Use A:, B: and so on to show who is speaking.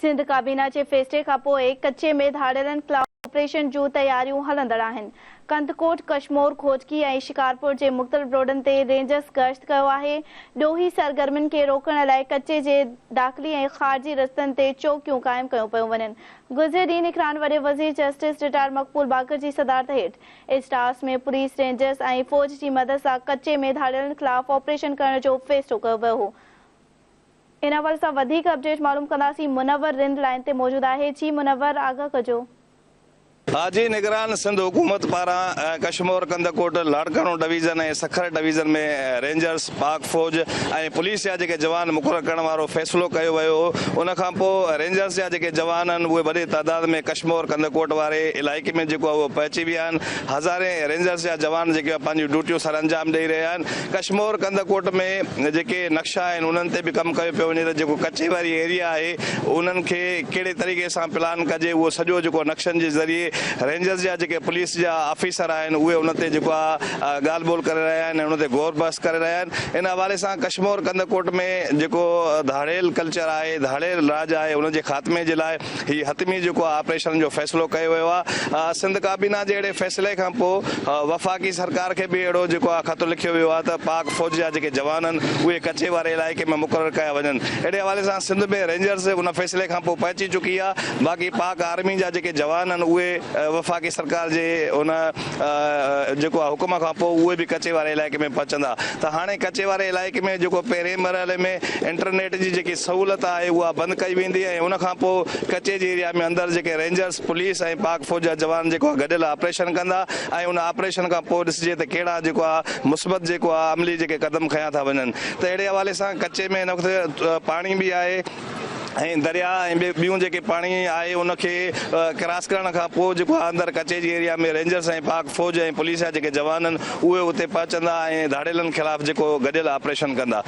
A: سنڌ ڪابينا جي فيصلي کانپوء ڪچي ۾ ڌاڙيلن خلاف آپريشن جون تياريون هلندڙ آهن. ڪنڌڪوٽ، ڪشمور، گهوٽڪي ۽ شڪارپور جي مختلف روڊن تي رينجرز گشت ڪيو آهي. ڏوهي سرگرمين کي روڪڻ لاء ڪچي جي داخلي ۽ خارجي رستن تي چوڪيون قائم ڪيون پيون وڃن. گذريل ڏينهن نگران وڏي وزير جسٽس رٽائرڊ مقبول باقر جي صدارت هيٺ اجلاس ۾ پوليس، رينجرز ۽ فوج جي مدد سان ڪچي ۾ ڌاڙيلن خلاف آپريشن ڪرڻ جو فيصلو ڪيو ويو هو. ان حوالي سان وڌيڪ اپڊيٽ معلوم ڪنداسين منور رند لائين تي موجود آهي جي منور آگاهه ڪجو.
B: جي نگران سنڌ حڪومت پاران Kashmore, Kandhkot, Larkana division ۽ Sukkur division ۾ rangers, Pak فوج ۽ پوليس جا جيڪي جوان مقرر ڪرڻ وارو فيصلو ڪيو ويو هو ان کان پوء رينجرز جا جيڪي جوان آهن اهي وڏي تعداد ۾ ڪشمور ڪنڌڪوٽ واري علائقي ۾ جيڪو آهي اهو پهچي ويا آهن هزارين رينجرز جا جوان جيڪي پنهنجون ڊيوٽيون سرانجام ڏئي رهيا آهن ڪشمور ڪنڌڪوٽ ۾ جيڪي نقشا آهن انهن تي به ڪم ڪيو پيو وڃي ته جيڪو ڪچي واري ايريا آهي انهن کي ڪهڙي طريقي سان پلان ڪجي اهو سڄو جيڪو نقشن جي ذريعي رينجرز جا جيڪي پوليس جا آفيسر آهن اهي ان تي جيڪو آهي ڳالهه ٻولهه ڪري رهيا آهن ۽ ان تي غور بحث ڪري رهيا آهن ان حوالي سان ڪشمور ڪنڌڪوٽ ۾ جيڪو ڌاڙيل ڪلچر آهي ڌاڙيل راڄ آهي ان جي خاتمي جي لاء هي حتمي جيڪو آهي آپريشن جو فيصلو ڪيو ويو آهي. سنڌ ڪابينا جي اهڙي فيصلي کان پوء وفاقي سرڪار کي به اهڙو جيڪو آهي خط لکيو ويو آهي ته پاڪ فوج جا جيڪي جوان آهن اهي ڪچي واري علائقي ۾ مقرر ڪيا وڃن. اهڙي حوالي سان سنڌ ۾ رينجرز ان فيصلي کان پوء پهچي چڪي آهي باقي پاڪ آرمي جا جيڪي جوان آهن اهي وفاقي سرڪار جي ان جيڪو آهي حڪم کان پوء اهي به ڪچي واري علائقي ۾ پهچندا ته هاڻي ڪچي واري علائقي ۾ جيڪو پهرين مرحلي ۾ انٽرنيٽ جي جيڪي سهولت آهي اها بند ڪئي ويندي ۽ ان کان پوء ڪچي جي ايريا ۾ اندر جيڪي رينجرز، پوليس ۽ پاڪ فوج جا جوان جيڪو آهي گڏيل آپريشن ڪندا ۽ ان آپريشن کان پوء ڏسجي ته ڪهڙا جيڪو آهي مثبت جيڪو آهي عملي جيڪي قدم کنيا ٿا وڃن ته اهڙي حوالي سان ڪچي ۾ هن وقت پاڻي به آهي ۽ درياء ۽ ٻيون جيڪي پاڻي آهي ان کي ڪراس ڪرڻ کان پوء جيڪو آهي اندر ڪچي جي ايريا ۾ رينجرز ۽ پاڪ فوج ۽ پوليس جا جيڪي جوان آهن اهي اتي پهچندا ۽ ڌاڙيلن خلاف جيڪو گڏيل آپريشن ڪندا.